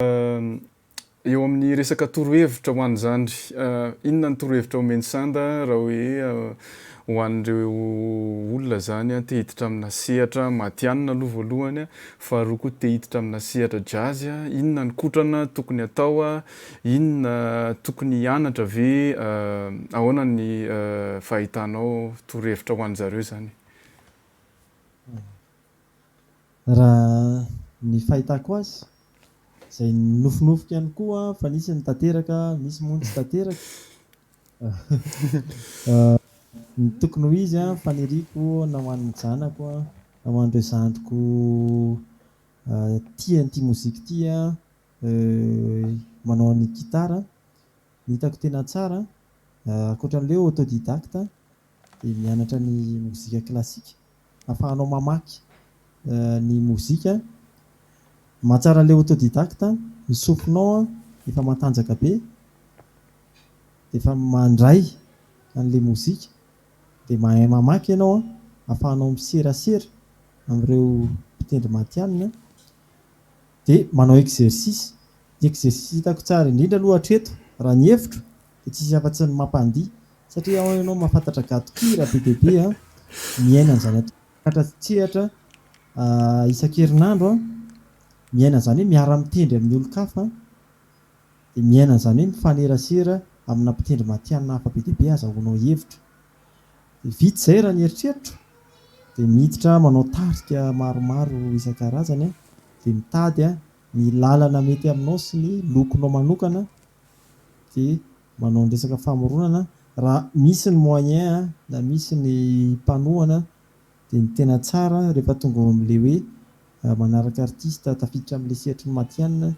Eo amin'ny resaka torohevitra ho an'i zandry, inona ny torohevitra omen'i Sanda raha hoe ho an'ireo olona izany te hiditra amina sehatra matihanina aloha voalohany, faharoa koa te hiditra amina sehatra jazz, inona ny kotrana tokony atao, inona tokony hianatra ve, ahoana ny fahitanao torohevitra ho an'zareo izany? Raha ny fahitako azy, izay nofinofiko ihany koa fa nisy ny tanteraka, misy moa ny tsy tanteraka. Ny tokony ho izy, faniriako na ho an'ny zanako na ho an'ireo zandriko tia an'ity mozika ity, manao ny gitara, ny hitako tena tsara, ankoatran'ilay hoe autodidacte dia mianatra ny mozika klasika. Ahafahanao mamaky ny mozika. Mahatsara ilay autodidacte, ny sofinao efa matanjaka be dia efa mandray an'ilay mozika dia mahay mamaky ianao ahafahanao miserasera amin'ireo mpitendry matihanina dia manao exercice. Ny exercice hitako tsara indrindra aloha hatreto raha ny hevitro dia tsisy afa-tsy ny mampandihy satria ao ianao mahafantatra gadon-kira be dia be an, miaina an'izany atao sehatra isan-kerinandro an, miaina an'izany hoe miara-mitendry amin'ny olon-kafa dia miaina an'izany hoe mifanerasera amina mpitendry matihanina hafa be dia be azahoanao hevitra. Dia vita izay raha ny eritreritro dia miditra manao tarika maromaro isan-karazany an, dia mitady ny lalana mety aminao sy ny lokonao manokana dia manao ny resaka famoronana, raha misy ny moyen na misy ny mpanohana dia ny tena tsara rehefa tonga ao amin'ilay hoe manaraka artiste tafiditra amin'ilay sehatry ny matihanina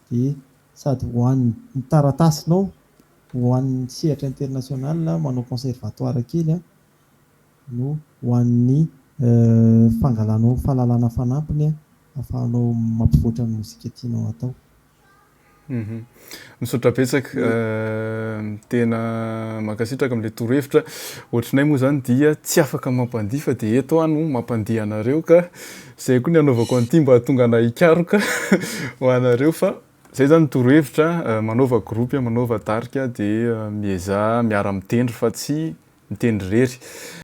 dia sady ho an'ny taratasinao ho an'ny sehatra international manao conservatoire kely no ho an'ny fangalanao fahalalana fanampiny ahafahanao mampivoatra ny mozika tianao atao. Misaotra betsaka, tena mankasitraka amin'ilay torohevitra. Ohatranay moa izany dia tsy afaka mampandihy fa dia eto aho no mampandihy anareo ka izay koa ny hanaovako an'ity mba hahatonga anay hikaroka ho anareo fa izay izany ny torohevitra, manaova groupe, manaova tarika dia miezaha miara-mitendry fa tsy mitendry irery.